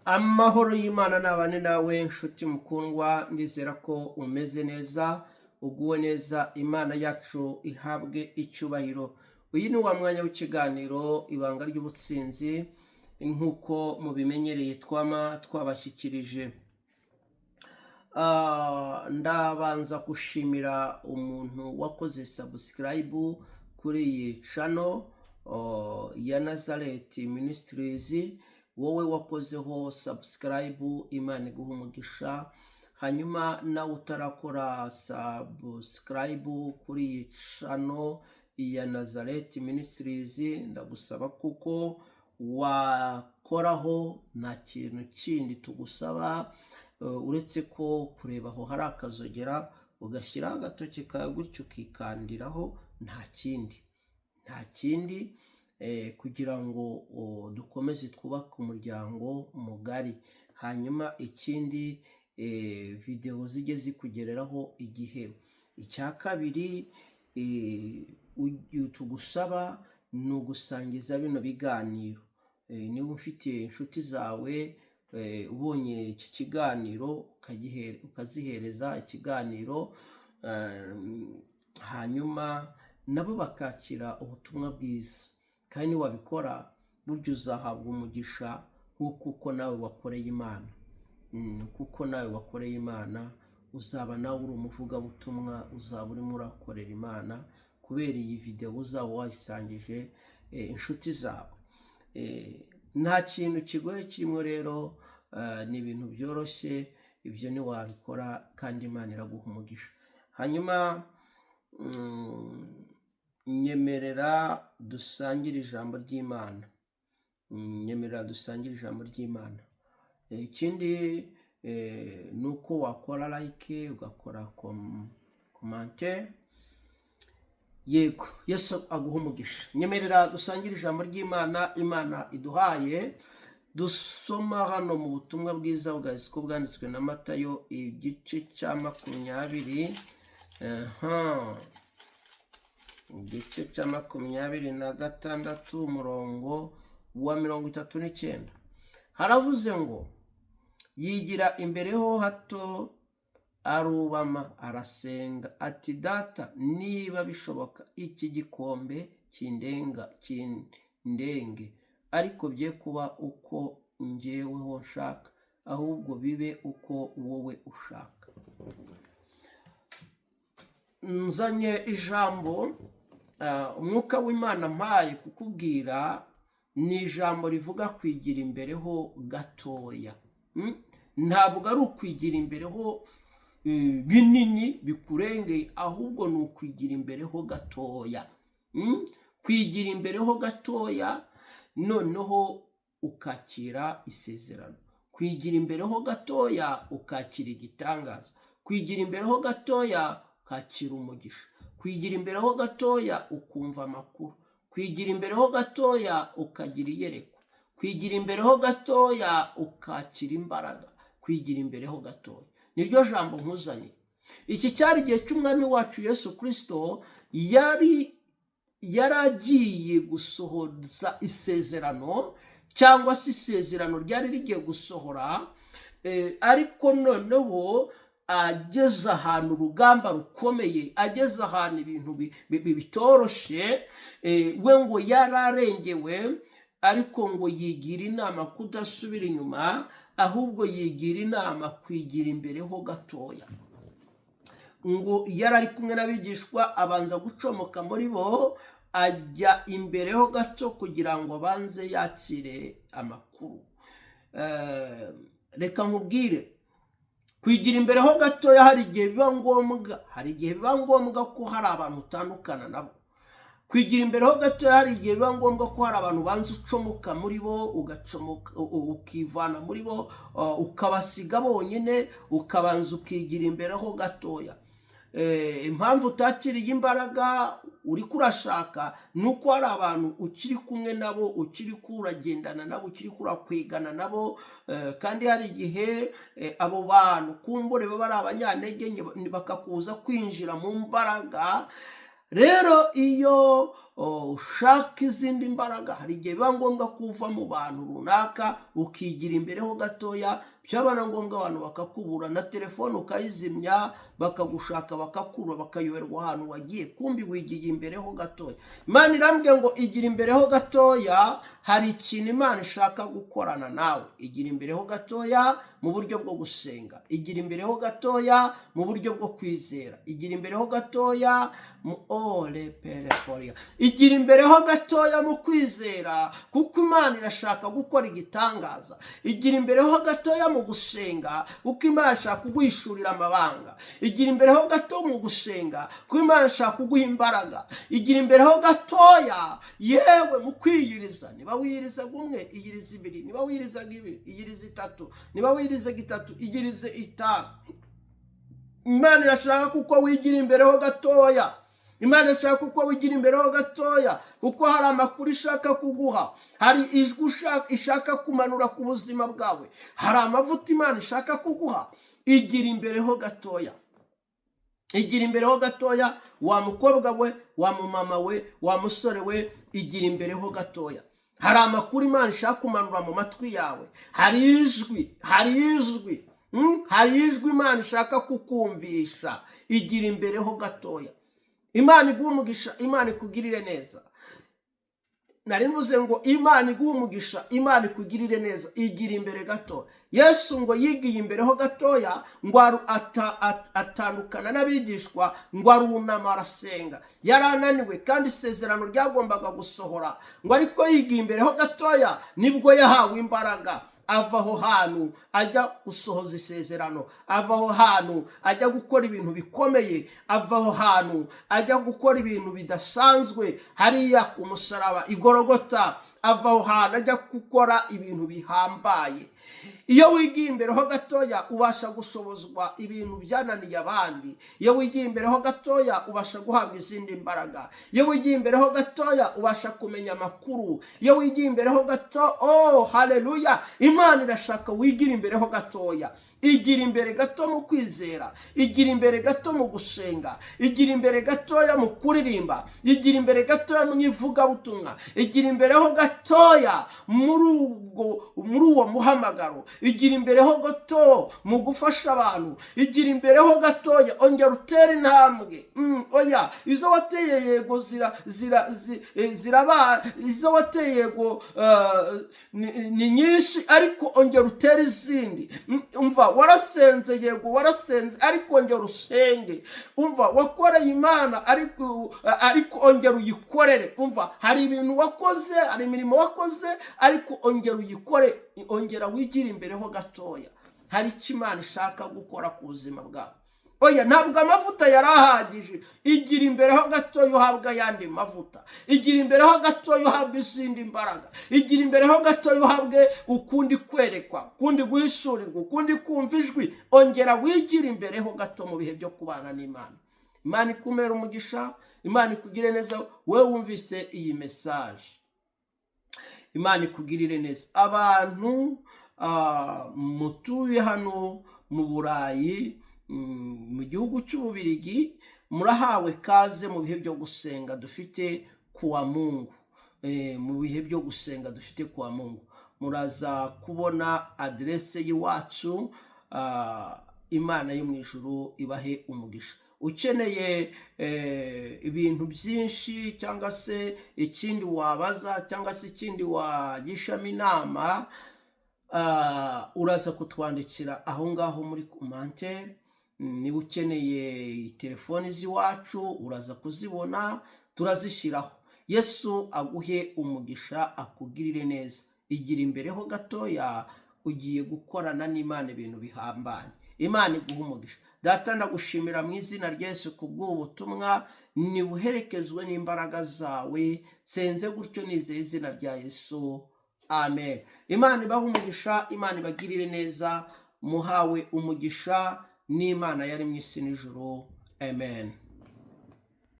Amahoro y'Imana nabane nawe, nshuti mukundwa. Ndizera ko umeze neza, uguwe neza. Imana yacu ihabwe icyubahiro. Uyu ni wa mwanya w'ikiganiro Ibanga ry'Ubutsinzi, nk'uko mubimenyereye twama twabashyikirije. Ndabanza gushimira umuntu wakoze subscribe kuri iyi channel ya Nazareth Ministries. Wowe wakozeho subscribe, Imana iguha umugisha. Hanyuma nawe utarakora subscribe kuri iyi channel ya Nazareth Ministries, ndagusaba kuko wakoraho. Nta kintu kindi tugusaba uretse ko kureba aho hari akazogera, ugashyiraho agatoki kawe gutyo, ukikandiraho. Nta kindi, nta kindi, kugira ngo dukomeze twubake umuryango mugari. Hanyuma ikindi, videwo zijye zikugereraho igihe. Icya kabiri tugusaba ni ugusangiza bino biganiro. Niba ufite inshuti zawe, ubonye iki kiganiro ukazihereza ikiganiro, hanyuma nabo bakakira ubutumwa bwiza. Kandi niwabikora burya uzahabwa umugisha nk'uko uko nawe wakoreye Imana. Kuko nawe wakoreye Imana, uzaba nawe uri umuvugabutumwa, uzaba urimo urakorera Imana kubera iyi videwo uzaba wayisangije inshuti zawe. Nta kintu kigoye kirimo rero, ni ibintu byoroshye. Ibyo ntiwabikora kandi Imana iraguha umugisha. Hanyuma nyemerera dusangire ijambo ry'Imana. Nyemerera dusangire ijambo ry'Imana. Ikindi ni uko wakora like, ugakora commentaire. Yego, Yesu aguha umugisha. Nyemerera dusangire ijambo ry'Imana Imana iduhaye, dusoma hano mu Butumwa Bwiza bwa Yesu uko bwanditswe na Matayo, igice cya 20, aha, igice cya 26, umurongo wa 39. Haravuze ngo: "Yigira imbere ho hato, arubama, arasenga ati: 'Data, niba bishoboka, iki gikombe kindenga, kindenge, ariko bye kuba uko njyeweho nshaka, ahubwo bibe uko wowe ushaka.'" Nzanye ijambo Umwuka w'Imana mpaye kukubwira, ni ijambo rivuga kwigira imbere ho gatoya. Ntabwo ari ukwigira imbere ho binini bikurengeye, ahubwo ni ukwigira imbere ho gatoya. Kwigira imbere ho gatoya, noneho ukakira isezerano. Kwigira imbere ho gatoya, ukakira igitangaza. Kwigira imbere ho gatoya, ukakira umugisha. Kwigira imbere ho gatoya, ukumva amakuru. Kwigira imbere ho gatoya, ukagira iyerekwa. Kwigira imbere ho gatoya, ukakira imbaraga. Kwigira imbere ho gatoya, niryo jambo nkuzaniye. Iki cyari igihe cy'Umwami wacu Yesu Kirisito yari yaragiye gusohoza isezerano, cyangwa se isezerano ryari rigiye gusohora, ariko noneho ageze ahantu urugamba rukomeye, ageze ahantu ibintu bitoroshe, we ngo yararengewe, ariko ngo yigira inama kudasubira inyuma, ahubwo yigira inama kwigira imbere ho gatoya. Ngo yari ari kumwe n'abigishwa, abanza gucomoka muri bo, ajya imbere ho gato kugira ngo abanze yakire amakuru. Reka nkubwire, kwigira imbere ho gatoya hari igihe biba ngombwa. Hari igihe biba ngombwa ko hari abantu utandukana nabo. Kwigira imbere ho gatoya, hari igihe biba ngombwa ko hari abantu ubanza ucomoka muri bo, ugacomoka, ukivana muri bo, ukabasiga bonyine, ukabanza ukigira imbere ho gatoya. Impamvu utakiriye imbaraga uri kurashaka ni uko hari abantu ukiri kumwe nabo, ukiri kuragendana nabo, ukiri kurakwigana nabo, kandi hari igihe abo bantu kumbure baba ari abanyantege nke, bakakuza kwinjira mu mbaraga. Rero iyo ushake izindi mbaraga. Hari igihe biba ngombwa ko uva mu bantu runaka ukigira imbere ho gatoya, byaba na ngombwa abantu bakakubura, na telefone ukayizimya, bakagushaka bakakubura, bakayoberwa ahantu wagiye, kumbi wigiye imbere ho gatoya. Imana irambwiye ngo igira imbere ho gatoya, hari ikintu Imana ishaka gukorana nawe. Igira imbere ho gatoya mu buryo bwo gusenga, igira imbere ho gatoya mu buryo bwo kwizera, igira imbere ho gatoya mu ore pereforia, igira imbere ho gatoya mu kwizera, kuko Imana irashaka gukora igitangaza. Igira imbere ho gatoya mu gusenga, kuko Imana ishaka kuguhishurira amabanga. Igira imbere ho gato mu gusenga, kuko Imana ishaka kuguha imbaraga. Igira imbere ho gatoya yewe mu kwiyiriza. Niba wiyirizaga umwe, iyiriza ibiri. Niba wiyirizaga ibiri, iyiriza itatu. Niba wiyirizaga itatu, iyirize itanu. Imana irashaka kuko wigira imbere ho gatoya. Imana ishaka kuko wigira imbere ho gatoya, kuko hari amakuru ishaka kuguha, hari ijwi ishaka kumanura ku buzima bwawe, hari amavuta Imana ishaka kuguha. Igira imbere ho gatoya, igira imbere ho gatoya, wa mukobwa we, wa mumama we, wa musore we, igira imbere ho gatoya. Hari amakuru Imana ishaka kumanura mu matwi yawe, hari ijwi, hari ijwi, hari ijwi Imana ishaka kukumvisha. Igira imbere ho gatoya. Imana iguha umugisha, Imana ikugirire neza. Nari mvuze ngo Imana iguha umugisha, Imana ikugirire neza. Igira imbere gato. Yesu ngo yigiye imbere ho gatoya, ngo atandukana n'abigishwa, ngo arunama arasenga. Yari ananiwe kandi isezerano ryagombaga gusohora, ngo ariko yigiye imbere ho gatoya nibwo yahawe imbaraga. Ava aho hantu ajya gusohoza isezerano, ava aho hantu ajya gukora ibintu bikomeye, ava aho hantu ajya gukora ibintu bidasanzwe hariya ku musaraba igorogota, ava aho hantu ajya gukora ibintu bihambaye. Iyo wigiye imbere ho gatoya ubasha gushobozwa ibintu byananiye abandi. Iyo wigiye imbere ho gatoya ubasha guhabwa izindi mbaraga. Iyo wigiye imbere ho gatoya ubasha kumenya amakuru. Iyo wigiye imbere ho gato, oh haleluya, Imana irashaka wigira imbere ho gatoya. Igira imbere gato mu kwizera, igira imbere gato mu gusenga, igira imbere gatoya mu kuririmba, igira imbere gatoya mu ivugabutumwa, igira imbere ho gatoya muri uwo muhamagaro, igira imbere ho gato mu gufasha abantu, igira imbere ho gatoya. Ongera utere intambwe. Oya, izo wateye yego ziraba, izo wateye yego ni nyinshi, ariko ongera utere izindi. Umva, warasenze, yego warasenze, ariko ongera usenge. Umva, wakoreye Imana, ariko ongera uyikorere. Umva, hari ibintu wakoze, hari imirimo wakoze, ariko ongera uyikore, ongera wigire imbere ho gatoya. Hari icyo Imana ishaka gukora ku buzima bwawe. Oya, ntabwo amavuta yari ahagije. Igira imbere ho gatoya uhabwa ayandi mavuta. Igira imbere ho gatoya uhabwa izindi mbaraga. Igira imbere ho gatoya uhabwe ukundi kwerekwa, ukundi guhishurirwa, ukundi kumva ijwi. Ongera wigire imbere ho gato mu bihe byo kubana n'Imana. Imana ikumere umugisha, Imana ikugire neza. Wowe wumvise iyi message, Imana ikugirire neza. Abantu mutuye hano mu Burayi, mu gihugu cy'Ububirigi, murahawe kaze mu bihe byo gusenga dufite kuwa Mungu. Mu bihe byo gusenga dufite kuwa Mungu muraza kubona aderese y'iwacu. Imana yo mu ijuru ibahe umugisha. Ukeneye ibintu byinshi cyangwa se ikindi wabaza cyangwa se ikindi wagishamo inama, uraza kutwandikira aho ngaho muri commentaire. Niba ukeneye telefoni z'iwacu uraza kuzibona, turazishyiraho. Yesu aguhe umugisha, akugirire neza. Igira imbere ho gatoya, ugiye gukorana n'Imana ibintu bihambaye. Imana iguha umugisha. Data, ndagushimira mu izina rya Yesu kubw'ubu butumwa, nibuherekezwe n'imbaraga zawe. Nsenze gutyo nizeye izina rya Yesu, amen. Imana ibahe umugisha, Imana ibagirire neza. Muhawe umugisha n'Imana yari mu isi n'ijuru, amen.